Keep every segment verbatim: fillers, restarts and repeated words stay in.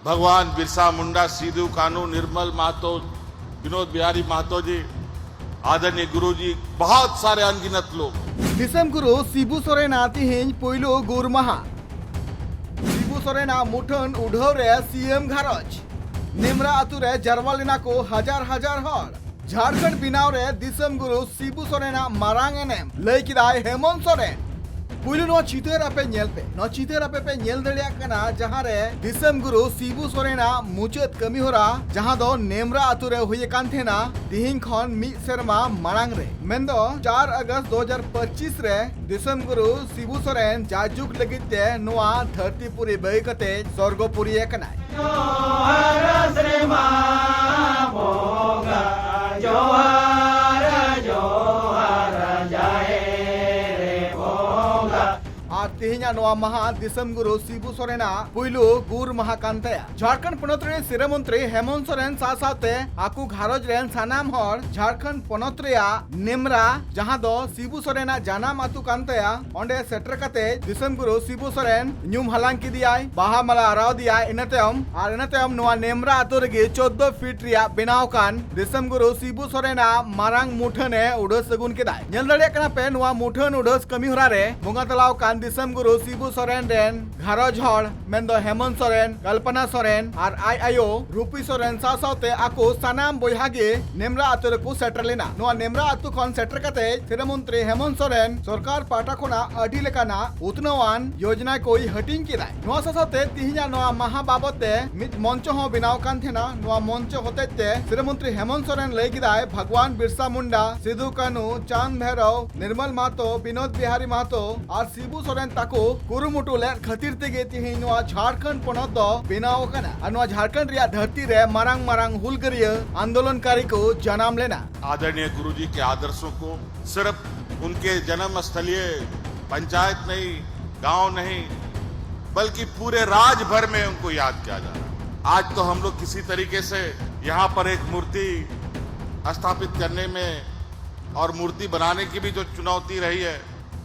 भगवान बिरसा मुंडा, सिदु कान्हू, निर्मल महतो, विनोद बिहारी महतो जी, आदरणीय गुरु जी, बहुत सारे अनगिनत लोग। ᱫᱤᱥᱚᱢ ᱜᱩᱨᱩ ᱥᱤᱵᱩ ᱥᱚᱨᱮᱱᱟᱜ ᱛᱤᱦᱤᱧ ᱯᱩᱭᱞᱩ ᱜᱩᱨ ᱢᱟᱦᱟ᱾ ᱥᱤᱵᱩ ᱥᱚᱨᱮᱱᱟᱜ ᱢᱩᱴᱷᱟᱹᱱ ᱩᱰᱷᱟᱹᱣ ᱨᱮ ᱥᱤ ᱮᱢ ᱜᱷᱟᱨᱚᱸᱡᱽ᱾ ᱱᱮᱢᱨᱟ ᱟᱛᱩ ᱨᱮ ᱡᱟᱨᱣᱟ ᱞᱮᱱᱟ ᱠᱚ ᱦᱟᱡᱟᱨ ᱦᱟᱡᱟᱨ ᱦᱚᱲ᱾ ᱡᱷᱟᱲᱠᱷᱚᱸᱰ ᱵᱮᱱᱟᱣ ᱨᱮ ᱫᱤᱥᱚᱢ ᱜᱩᱨᱩ ᱥᱤᱵᱩ ᱥᱚᱨᱮᱱᱟᱜ ᱢᱟᱨᱟᱝ ᱮᱱᱮᱢ, ᱞᱟᱹᱭ ᱠᱮᱫᱟᱭ ᱦᱮᱢᱚᱱᱛ ᱥᱚᱨᱮᱱ᱾ ᱯᱩᱭᱞᱩ ᱱᱚᱣᱟ ᱪᱤᱛᱟᱹᱨ ᱟᱯᱮ ᱧᱮᱞ ᱯᱮ᱾ ᱱᱚᱣᱟ ᱪᱤᱛᱟᱹᱨ ᱟᱯᱮ ᱯᱮ ᱧᱮᱞ ᱫᱟᱲᱮᱭᱟᱜ ᱠᱟᱱᱟ, ᱡᱟᱦᱟᱸ ᱨᱮ ᱫᱤᱥᱚᱢ ᱜᱩᱨᱩ ᱥᱤᱵᱩ ᱥᱚᱨᱮᱱᱟᱜ ᱢᱩᱪᱟᱹᱫ ᱠᱟᱹᱢᱤ ᱦᱚᱨᱟ, ᱡᱟᱦᱟᱸ ᱫᱚ ᱱᱮᱢᱨᱟ ᱟᱛᱩ ᱨᱮ ᱦᱩᱭ ᱟᱠᱟᱱ ᱛᱟᱦᱮᱱᱟ ᱛᱤᱦᱤᱧ ᱠᱷᱚᱱ ᱢᱤᱫ ᱥᱮᱨᱢᱟ ᱢᱟᱲᱟᱝ ᱨᱮ, ᱢᱮᱱᱫᱚ ᱪᱟᱨ ᱟᱜᱚᱥᱴ ᱫᱩ ᱦᱟᱡᱟᱨ ᱯᱚᱸᱪᱤᱥ ᱨᱮ ᱫᱤᱥᱚᱢ ᱜᱩᱨᱩ ᱥᱤᱵᱩ ᱥᱚᱨᱮᱱ ᱡᱟᱭᱡᱩᱜᱽ ᱞᱟᱹᱜᱤᱫ ᱛᱮ ᱱᱚᱣᱟ ᱫᱷᱟᱹᱨᱛᱤ ᱯᱩᱨᱤ ᱵᱟᱹᱜᱤ ᱠᱟᱛᱮ ᱥᱚᱨᱜᱚ ᱯᱩᱨᱤ ᱟᱠᱟᱱᱟᱭ᱾ ᱡᱚᱦᱟᱨ ᱥᱮᱨᱢᱟ ᱵᱚᱸᱜᱟ, ᱡᱚᱦᱟᱨ, ᱡᱚᱦᱟᱨ ᱡᱟᱦᱮᱨ ᱵᱚᱸᱜᱟ᱾ ᱟᱨ ᱛᱮᱦᱮᱧᱟᱜ ᱱᱚᱣᱟ ᱢᱟᱦᱟ ᱫᱤᱥᱚᱢ ᱜᱩᱨᱩ ᱥᱤᱵᱩ ᱥᱚᱨᱮᱱᱟᱜ ᱯᱩᱭᱞᱩ ᱜᱩᱨ ᱢᱟᱦᱟ ᱠᱟᱱ ᱛᱟᱭᱟ᱾ ᱡᱷᱟᱲᱠᱷᱚᱸᱰ ᱯᱚᱱᱚᱛ ᱨᱮᱱ ᱥᱤᱨᱟᱹ ᱢᱚᱱᱛᱨᱤ ᱦᱮᱢᱚᱱᱛ ᱥᱚᱨᱮᱱ ᱥᱟᱶ ᱥᱟᱶᱛᱮ ᱟᱠᱚ ᱜᱷᱟᱨᱚᱸᱡᱽ ᱨᱮᱱ ᱥᱟᱱᱟᱢ ᱦᱚᱲ ᱡᱷᱟᱲᱠᱷᱚᱸᱰ ᱯᱚᱱᱚᱛ ᱨᱮᱭᱟᱜ ᱱᱮᱢᱨᱟ, ᱡᱟᱦᱟᱸ ᱫᱚ ᱥᱤᱵᱩ ᱥᱚᱨᱮᱱᱟᱜ ᱡᱟᱱᱟᱢ ᱟᱹᱛᱩ ᱠᱟᱱ ᱛᱟᱭᱟ, ᱚᱸᱰᱮ ᱥᱮᱴᱮᱨ ᱠᱟᱛᱮ ᱫᱤᱥᱚᱢ ᱜᱩᱨᱩ ᱥᱤᱵᱩ ᱥᱚᱨᱮᱱ ᱧᱩᱢ ᱦᱟᱞᱟᱝ ᱠᱮᱫᱮᱭᱟᱭ, ᱵᱟᱦᱟ ᱢᱟᱞᱟ ᱟᱨᱟᱣ ᱟᱫᱮᱭᱟᱭ᱾ ᱤᱱᱟᱹ ᱛᱟᱭᱚᱢ ᱟᱨ ᱤᱱᱟᱹ ᱛᱟᱭᱚᱢ ᱱᱚᱣᱟ ᱱᱮᱢᱨᱟ ᱟᱛᱳ ᱨᱮᱜᱮ ᱪᱳᱫᱽᱫᱳ ᱯᱷᱤᱴ ᱨᱮᱭᱟᱜ ᱵᱮᱱᱟᱣ ᱟᱠᱟᱱ ᱫᱤᱥᱚᱢ ᱜᱩᱨᱩ ᱥᱤᱵᱩ ᱥᱚᱨᱮᱱᱟᱜ ᱢᱟᱨᱟᱝ ᱢᱩᱴᱷᱟᱹᱱ ᱮ ᱩᱰᱷᱟᱹᱥ ᱟᱹᱜᱩᱱ ᱠᱮᱫᱟᱭ᱾ ᱧᱮᱞ ᱫᱟᱲᱮᱭᱟᱜ ᱠᱟᱱᱟ ᱯᱮ, ᱱᱚᱣᱟ ᱢᱩᱴᱷᱟᱹᱱ ᱩᱰᱷᱟᱹᱥ ᱠᱟᱹᱢᱤ ᱦᱚᱨᱟ ᱨᱮ ᱵᱚᱸᱜᱟ ᱛᱟᱞᱟᱣ ᱟᱠᱟᱱ ᱫᱤᱥᱚᱢ ᱜᱩᱨᱩ ᱥᱤᱵᱩ ᱥᱚᱨᱮᱱ ᱨᱮᱱ ᱜᱷᱟᱨᱚᱸᱡᱽ ᱦᱚᱲ, ᱢᱮᱱᱫᱚ ᱦᱮᱢᱚᱱᱛ ᱥᱚᱨᱮᱱ, ᱠᱚᱞᱯᱚᱱᱟ ᱥᱚᱨᱮᱱ ᱟᱨ ᱟᱡ ᱟᱭᱳ ᱨᱩᱯᱤ ᱥᱚᱨᱮᱱ ᱥᱟᱶ ᱥᱟᱶᱛᱮ ᱟᱠᱚ ᱥᱟᱱᱟᱢ ᱵᱚᱭᱦᱟ ᱜᱮ ᱱᱮᱢᱨᱟ ᱟᱛᱳ ᱨᱮᱠᱚ ᱥᱮᱴᱮᱨ ᱞᱮᱱᱟ᱾ ᱱᱚᱣᱟ ᱱᱮᱢᱨᱟ ᱟᱛᱳ ᱠᱷᱚᱱ ᱥᱮᱴᱮᱨ ᱠᱟᱛᱮ ᱥᱤᱨᱟᱹ ᱢᱚᱱᱛᱨᱤ ᱦᱮᱢᱚᱱᱛ ᱥᱚᱨᱮᱱ ᱥᱚᱨᱠᱟᱨ ᱯᱟᱦᱴᱟ ᱠᱷᱚᱱᱟᱜ ᱟᱹᱰᱤ ᱞᱮᱠᱟᱱᱟᱜ ᱩᱛᱱᱟᱹᱣᱟᱱ ᱭᱳᱡᱱᱟ ᱠᱚᱭ ᱦᱟᱹᱴᱤᱧ ᱠᱮᱫᱟᱭ᱾ ᱱᱚᱣᱟ ᱥᱟᱶ ᱥᱟᱶᱛᱮ ᱛᱤᱦᱤᱧᱟᱜ ᱱᱚᱣᱟ ᱢᱟᱦᱟ ᱵᱟᱵᱚᱛ ᱛᱮ ᱢᱤᱫ ᱢᱚᱧᱪᱚ ᱦᱚᱸ ᱵᱮᱱᱟᱣ ᱠᱟᱱ ᱛᱟᱦᱮᱱᱟ᱾ ᱱᱚᱣᱟ ᱢᱚᱧᱪᱚ ᱦᱚᱛᱮᱡ ᱛᱮ ᱥᱤᱨᱟᱹ ᱢᱚᱱᱛᱨᱤ ᱦᱮᱢᱚᱱᱛ ᱥᱚᱨᱮᱱ ᱞᱟᱹᱭ ᱠᱮᱫᱟᱭ, ᱵᱷᱟᱜᱽᱣᱟᱱ ᱵᱤᱨᱥᱟ ᱢᱩᱱᱰᱟ, ᱥᱤᱫᱩ ᱠᱟᱹᱱᱦᱩ, ᱪᱟᱸᱫᱽ ᱵᱷᱟᱭᱨᱚ, ᱱᱤᱨᱢᱚᱞ ᱢᱟᱦᱟᱛᱚ, ᱵᱤᱱᱳᱫ ᱵᱤᱦᱟᱨᱤ ᱢᱟᱦᱟᱛᱚ ᱟᱨ ᱥᱤᱵᱩ ᱥᱚᱨᱮᱱ ᱛᱟᱠᱚ ᱠᱩᱨᱩᱢᱩᱴᱩ ᱞᱮᱫ ᱠᱷᱟᱹᱛᱤᱨ ᱛᱮᱜᱮ ᱛᱤᱦᱤᱧ ᱱᱚᱣᱟ ᱡᱷᱟᱲᱠᱷᱚᱸᱰ ᱯᱚᱱᱚᱛ ᱫᱚ ᱵᱮᱱᱟᱣ ᱟᱠᱟᱱᱟ ᱟᱨ ᱱᱚᱣᱟ ᱡᱷᱟᱲᱠᱷᱚᱸᱰ ᱨᱮᱭᱟᱜ ᱫᱷᱟᱹᱨᱛᱤ ᱨᱮ ᱢᱟᱨᱟᱝ ᱢᱟᱨᱟᱝ ᱦᱩᱞᱜᱟᱹᱨᱤᱭᱟᱹ ᱟᱱᱫᱳᱞᱚᱱᱠᱟᱨᱤ ᱠᱚ ᱡᱟᱱᱟᱢ ᱞᱮᱱᱟ᱾ आदरणीय गुरुजी के आदर्शों को सिर्फ उनके जन्म स्थलीय पंचायत नहीं, गांव नहीं, बल्कि पूरे राज भर में उनको याद किया जा रहा है। आज तो हम लोग किसी तरीके से यहाँ पर एक मूर्ति स्थापित करने में और मूर्ति बनाने की भी जो चुनौती रही है,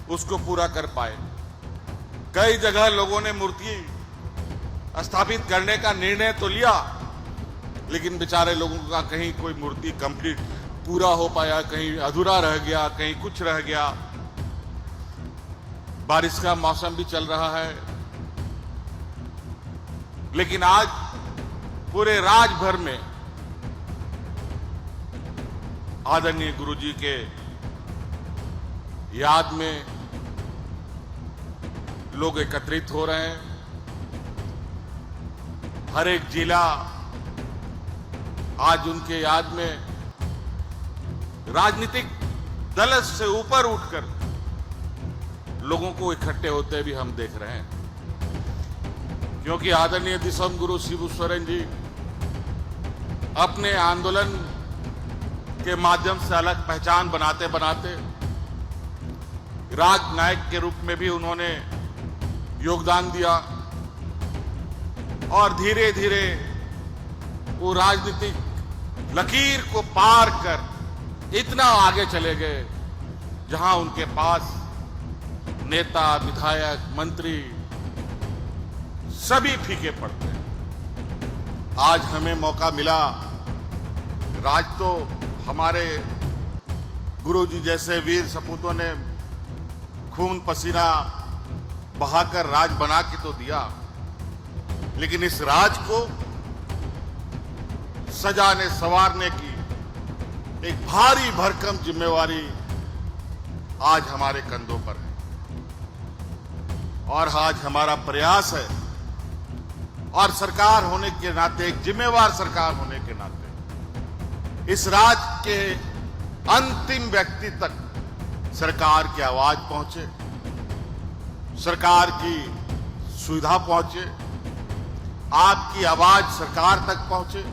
उसको पूरा कर पाए। कई जगह लोगों ने मूर्ति स्थापित करने का निर्णय तो लिया, लेकिन बेचारे लोगों का कहीं कोई मूर्ति कंप्लीट पूरा हो पाया, कहीं अधूरा रह गया, कहीं कुछ रह गया। बारिश का मौसम भी चल रहा है, लेकिन आज पूरे राज भर में आदरणीय गुरुजी के याद में लोग एकत्रित हो रहे हैं। हर एक जिला आज उनके याद में राजनीतिक दल से ऊपर उठकर लोगों को इकट्ठे होते भी हम देख रहे हैं, क्योंकि आदरणीय दिसंग गुरु शिबू सोरेन जी अपने आंदोलन के माध्यम से अलग पहचान बनाते बनाते राज नायक के रूप में भी उन्होंने योगदान दिया और धीरे धीरे वो राजनीतिक लकीर को पार कर इतना आगे चले गए, जहां उनके पास नेता, विधायक, मंत्री सभी फीके पड़ते हैं। आज हमें मौका मिला, राज तो हमारे गुरुजी जैसे वीर सपूतों ने खून पसीना बहाकर राज बना के तो दिया, लेकिन इस राज को सजाने संवारने की एक भारी भरकम जिम्मेवारी आज हमारे कंधों पर है। और आज हमारा प्रयास है, और सरकार होने के नाते, एक जिम्मेवार सरकार होने के नाते, इस राज के अंतिम व्यक्ति तक सरकार की आवाज पहुंचे, सरकार की सुविधा पहुंचे, आपकी आवाज सरकार तक पहुंचे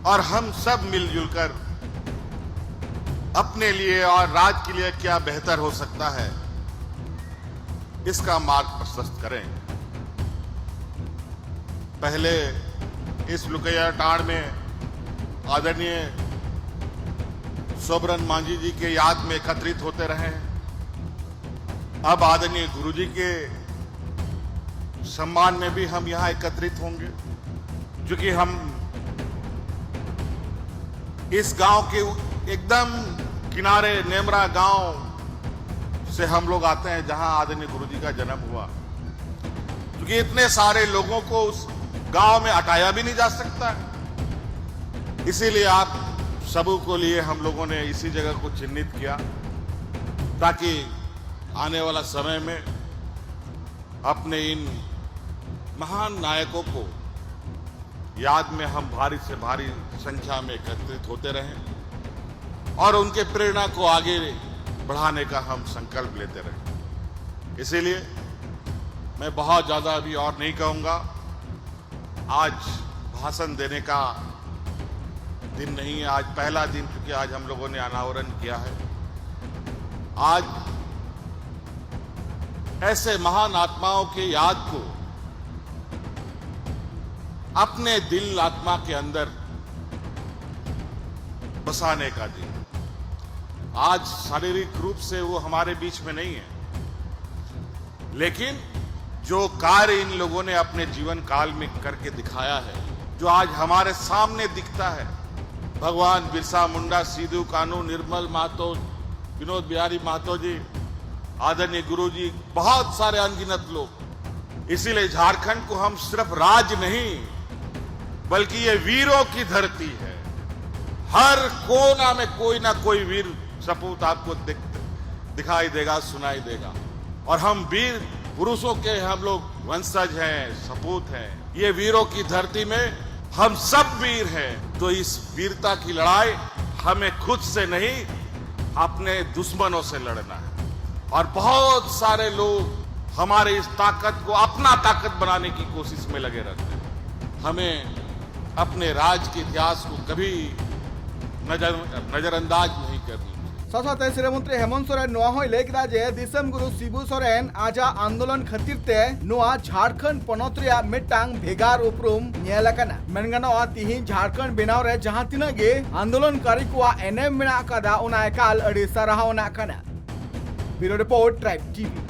और हम सब मिलजुल कर अपने लिए और राज के लिए क्या बेहतर हो सकता है, इसका मार्ग प्रशस्त करें। पहले इस लुकैया टांड में आदरणीय सोबरन मांझी जी के याद में एकत्रित होते रहे हैं। अब आदरणीय गुरुजी के सम्मान में भी हम यहाँ एकत्रित होंगे, क्योंकि हम इस गांव के एकदम किनारे नेमरा गांव से हम लोग आते हैं, जहां आदरणीय गुरुजी का जन्म हुआ। क्योंकि इतने सारे लोगों को उस गांव में हटाया भी नहीं जा सकता है, इसीलिए आप सबों को लिए हम लोगों ने इसी जगह को चिन्हित किया, ताकि आने वाला समय में अपने इन महान नायकों को याद में हम भारी से भारी संख्या में एकत्रित होते रहें और उनके प्रेरणा को आगे बढ़ाने का हम संकल्प लेते रहें। इसीलिए मैं बहुत ज़्यादा अभी और नहीं कहूँगा। आज भाषण देने का दिन नहीं है, आज पहला दिन, क्योंकि आज हम लोगों ने अनावरण किया है। आज ऐसे महान आत्माओं के याद को अपने दिल आत्मा के अंदर बसाने का दिन। आज शारीरिक रूप से वो हमारे बीच में नहीं है, लेकिन जो कार्य इन लोगों ने अपने जीवन काल में करके दिखाया है, जो आज हमारे सामने दिखता है, भगवान बिरसा मुंडा, सीधू कानू, निर्मल महतो, विनोद बिहारी महतो जी, आदरणीय गुरु जी, बहुत सारे अनगिनत लोग। इसीलिए झारखंड को हम सिर्फ राज्य नहीं, बल्कि ये वीरों की धरती है। हर कोना में कोई ना कोई वीर सपूत आपको दिख, दिखाई देगा, सुनाई देगा। और हम वीर पुरुषों के हम लोग वंशज हैं, सपूत हैं। ये वीरों की धरती में हम सब वीर हैं। तो इस वीरता की लड़ाई हमें खुद से नहीं, अपने दुश्मनों से लड़ना है। और बहुत सारे लोग हमारे इस ताकत को अपना ताकत बनाने की कोशिश में लगे रहते हैं। हमें अपने राज के इतिहास को कभी नजर नजरअंदाज नहीं करनी चाहिए। ᱥᱟᱶᱛᱮ ᱥᱤᱨᱟᱹ ᱢᱚᱱᱛᱨᱤ ᱦᱮᱢᱚᱱᱛ ᱥᱚᱨᱮᱱ ᱱᱚᱣᱟ ᱦᱚᱸᱭ ᱞᱟᱹᱭ ᱠᱮᱫᱟ ᱡᱮ ᱫᱤᱥᱚᱢ ᱜᱩᱨᱩ ᱥᱤᱵᱩ ᱥᱚᱨᱮᱱ ᱟᱡᱟᱜ ᱟᱱᱫᱳᱞᱚᱱ ᱠᱷᱟᱹᱛᱤᱨ ᱛᱮ ᱱᱚᱣᱟ ᱡᱷᱟᱲᱠᱷᱚᱸᱰ ᱯᱚᱱᱚᱛ ᱨᱮᱭᱟᱜ ᱢᱤᱫᱴᱟᱝ ᱵᱷᱮᱜᱟᱨ ᱩᱯᱨᱩᱢ ᱧᱮᱞ ᱟᱠᱟᱱᱟ᱾ ᱢᱮᱱ ᱜᱟᱱᱚᱜᱼᱟ, ᱛᱤᱦᱤᱧ ᱡᱷᱟᱲᱠᱷᱚᱸᱰ ᱵᱮᱱᱟᱣ ᱨᱮ ᱡᱟᱦᱟᱸ ᱛᱤᱱᱟᱹᱜ ᱜᱮ ᱟᱱᱫᱳᱞᱚᱱᱠᱟᱨᱤ ᱠᱚᱣᱟᱜ ᱮᱱᱮᱢ ᱢᱮᱱᱟᱜ ᱟᱠᱟᱫᱟ, ᱚᱱᱟ ᱮᱠᱟᱞ ᱟᱹᱰᱤ ᱥᱟᱨᱦᱟᱣ ᱟᱱᱟᱜ ᱠᱟᱱᱟ᱾ ᱵᱤᱭᱩᱨᱳ ᱨᱤᱯᱳᱨᱴ, ᱴᱨᱟᱭᱤᱵ ᱴᱤᱵᱷᱤ᱾